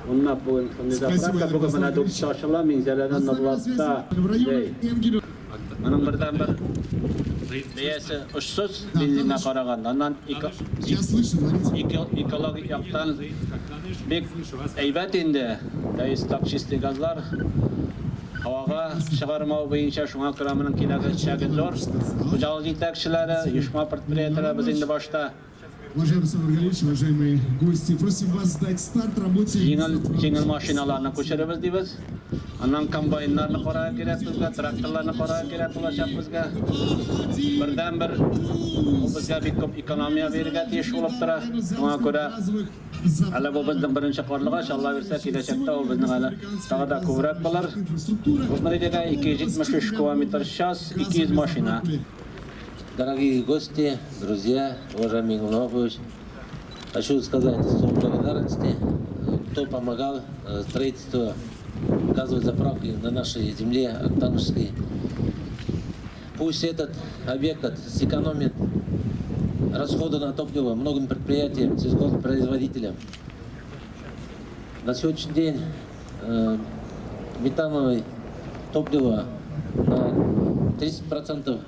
Унлап бүген шундый заправка, бүген менә дүртесе ачыла, Минзәләдә, Норлатта, Зәй. Моның бердәнбер бәясе очсыз бензинга караганда. Аннан экологик яктан бик әйбәт инде. То есть так чистый газлар һавага чыгармау буенча, шуңа күрә моның киләчәге зур. Хуҗалык җитәкчеләре, оешма предприятиеләре без инде башта Уважаемый Александр Галиевич, уважаемые гости, просим вас дать старт работе. Җиңел, җиңел машиналарны күчеребез дибез. Аннан комбайннарны карарга кирәк безгә, тракторларны карарга кирәк булачак безгә. Бердән-бер ул безгә бик күп экономия бирергә тиеш булып тора. Шуңа күрә әле бу безнең беренче карлыгач, Алла бирсә, киләчәктә ул безнең әле тагы да күбрәк булыр. Күпме дидек, 273 кубометр час, 200 машина. Дорогие гости, друзья, уважаемый Игнатович, хочу сказать слово благодарности, кто помогал строительству газовой заправки на нашей земле Актанышской. Пусть этот объект сэкономит расходы на топливо многим предприятиям, сельхозпроизводителям. На сегодняшний день метановое топливо на 30%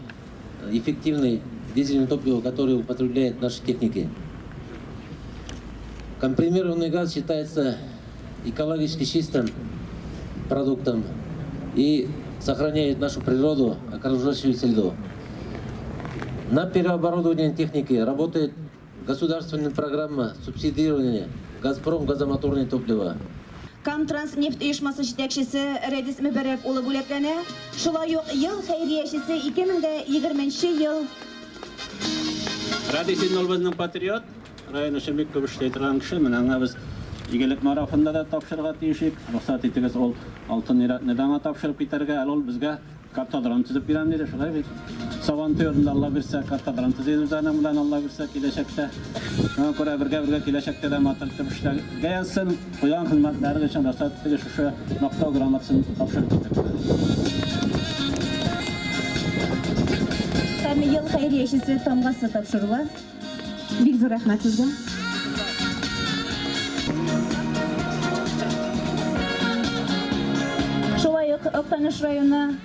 эффективный дизельное топливо, которое употребляют наши техники. Компримированный газ считается экологически чистым продуктом и сохраняет нашу природу, окружающую среду. На переоборудование техники работает государственная программа субсидирования «Газпром» газомоторное топливо. Камтранснефть оешмасы җитәкчесе Рәдис Мөбәрәк улы бүләкләнә. Шулай ук Ел хәйриячесе 2020 нче ел. Рәдис инде ул безнең патриот, район өчен бик күп эшли торган кеше. Менә аңа без Игелек марафонында да тапшырырга тиеш идек. Рөхсәт итегез, ул алтын йөрәкне дә аңа тапшырып китәргә. Әле ул безгә Картодром төзеп бирәм диде, шулай бит. Сабантуй урынында Алла бирсә, картодром төзибез аның белән, Алла бирсә, киләчәктә. Шуңа күрә бергә-бергә киләчәктә дә матур итеп эшләргә язсын. Куйган хезмәтләрегез өчен рөхсәт итегез, шушы Мактау грамотасын тапшырып китәргә. Һәм Ел хәйриячесе тамгасы тапшырыла. Бик зур рәхмәт сезгә. Шулай ук Актаныш районы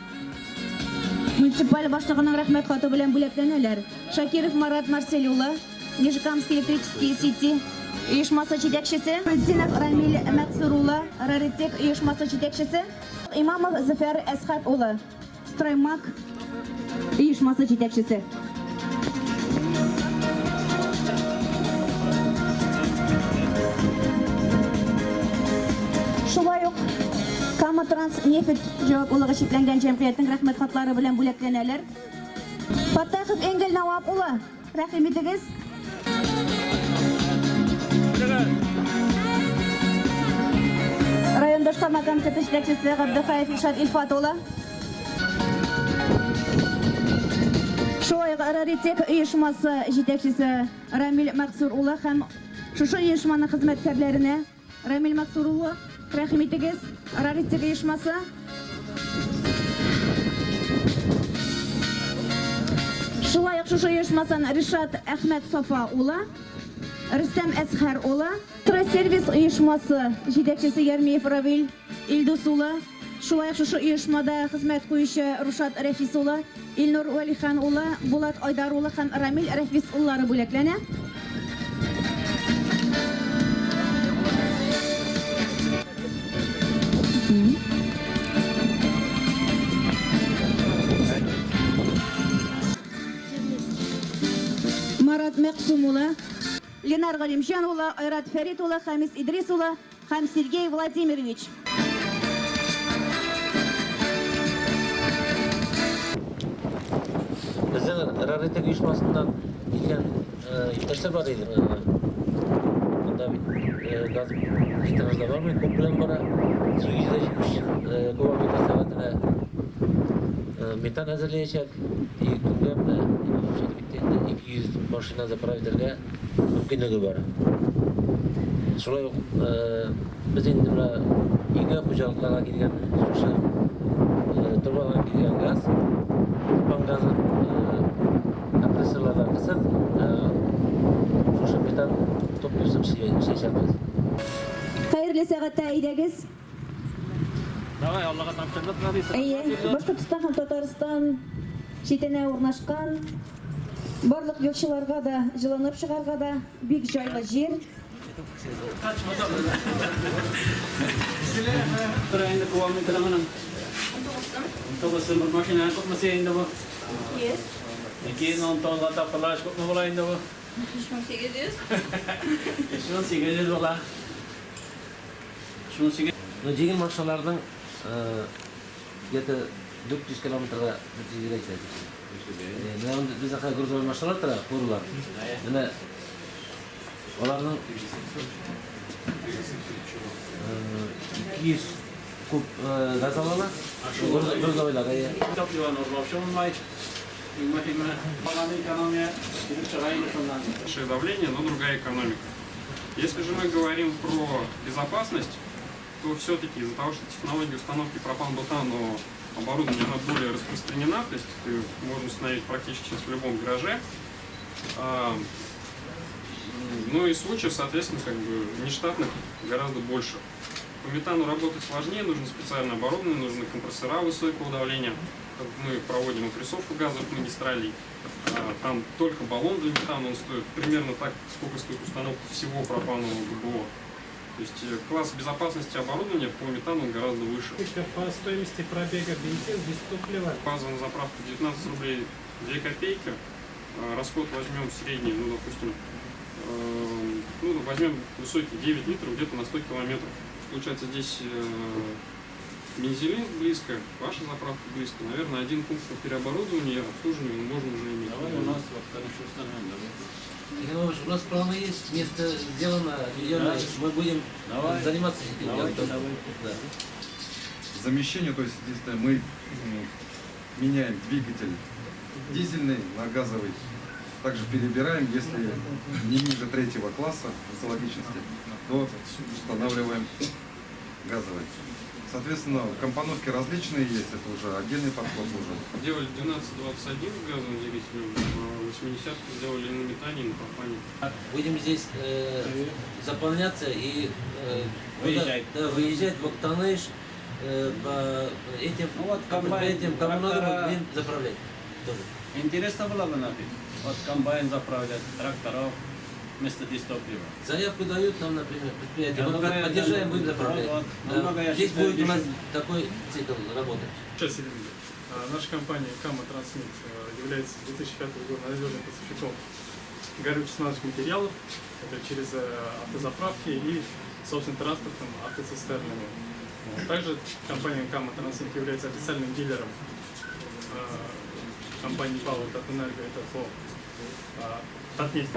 муниципаль башлыгының рәхмәт хаты белән бүләкләнәләр. Шакиров Марат Марсель улы, Нижекамские электрические сети оешмасы җитәкчесе, Фәтзинов Рамиль Мәксур улы, Раритек оешмасы җитәкчесе, Имамов Зөфәр Әсхәт улы, Строймак оешмасы җитәкчесе. Шулай ук Кама Транснефть җаваплылыгы чикләнгән җәмгыятенең рәхмәт хатлары белән бүләкләнәләр. Фаттахов Энгель Навап улы, рәхим итегез. Район башкарма комитеты җитәкчесе Габдехаев Илшат Илфат улы. Шулай ук Раритек оешмасы җитәкчесе Рамил Мәксур улы һәм шушы оешманың хезмәткәрләренә Рамил Мәксур улы, рәхим итегез, Раритек оешмасы. Шулай ук шушы оешмасын Ришат Әхмәт Сафа улы, Рөстәм Әсхәр улы, Тросервис оешмасы җитәкчесе Ярмиев Равил Илдус улы, шулай ук шушы оешмада хезмәт куючы Рушат Рәфис улы, Илнур Вәлихан улы, Булат Айдар улы һәм Рамил Рәфис уллары бүләкләнә. Марат Мәкъсум улы, Ленар Галимҗан улы, Айрат Фәрит улы, Хамис Идрис улы һәм Сергей Владимирович. Безнең Раритек оешмасыннан килгән иптәшләр бар иде. Монда бит газ литражда бармый, күп белән бара. 870 кубометр сәгатенә метан әзерләячәк. И көнгә менә 200 машина заправить итәргә мөмкинлеге бар. Шулай ук без инде менә өйгә хуҗалыкларга килгән шушы торбадан килгән газ, пропан газын компрессорлардан кысып, шушы метан топливосын эшләячәкбез. Хәерле хәерле сәгатьтә әйдәгез. Давай, Аллага тапшырдык, Лариса. Әйе, Башкортстан һәм Татарстан читенә урнашкан. Барлык юлчыларга да җылынып чыгарга да бик җайлы җир. Тора инде кубометры моның. 19 сум бер машина күпмесе инде бу? 200. 219 тапкырлагач күпме була инде бу? 3800. 3800 була. 3800. Ну, җиңел машиналарның где-то 400 километрга 400 җитә. Менә монда безнең хәзер грузовой машиналар тора, фуралар. Менә аларның 200 куб газ алалар. Грузовойлар, әйе. Топливоны урлаучы булмай. Иң мөһиме, калган экономия килеп чыга инде шуннан. Большее давление, но другая экономика. Если же мы говорим про безопасность, то все-таки из-за того, что технология установки пропан-бутана оборудование, она более распространена, то есть ты можно установить практически сейчас в любом гараже. Ну и случаев, соответственно, как бы нештатных гораздо больше. По метану работать сложнее, нужно специальное оборудование, нужны компрессора высокого давления. Мы проводим опрессовку газовых магистралей. Там только баллон для метана, он стоит примерно так, сколько стоит установка всего пропанового ГБО. То есть класс безопасности оборудования по метану гораздо выше. По стоимости пробега бензин без топлива. Базовая на заправку 19 рублей 2 копейки. Расход возьмем средний, ну, допустим, ну, возьмем высокий 9 литров где-то на 100 километров. Получается, здесь Мензелинск близко, ваша заправка близко. Наверное, один пункт по переоборудованию и обслуживанию можно уже иметь. Давай у нас вот хорошо установим, давай. Игорь Иванович, у нас планы есть, место сделано, отведено, Да. мы будем Давай. заниматься этим. Давайте, делом. давайте. Да. Замещение, то есть единственное, мы меняем двигатель дизельный на газовый. Также перебираем, если не ниже третьего класса экологичности, то устанавливаем газовый. Соответственно, компоновки различные есть, это уже отдельный подход нужен. Делали 12.21 с газовым двигателем, 80-ку сделали и на метане, и на пропане. Будем здесь заполняться и Выезжать. Да, выезжать в Актаныш, по этим, Ну вот комбайн, предприятиям, кому надо, трактора. будем заправлять тоже. Интересно было бы нафиг. Вот комбайн заправлять, тракторов вместо дизтоплива. Заявку дают нам, например, предприятие. Я Мы думаю, поддерживаем, да, будем заправлять. вот, Да. намного, я Здесь считаю, будет у нас дешевле. такой цикл работы. Сейчас, Ирина, наша компания Кама Трансмит является с 2005 года надежным поставщиком горюче-смазочных материалов. Это через автозаправки и, собственно, транспортом автоцистернами. Вот. Также компания Кама Трансмит является официальным дилером компании ПАО Татэнерго, это по Татнефть.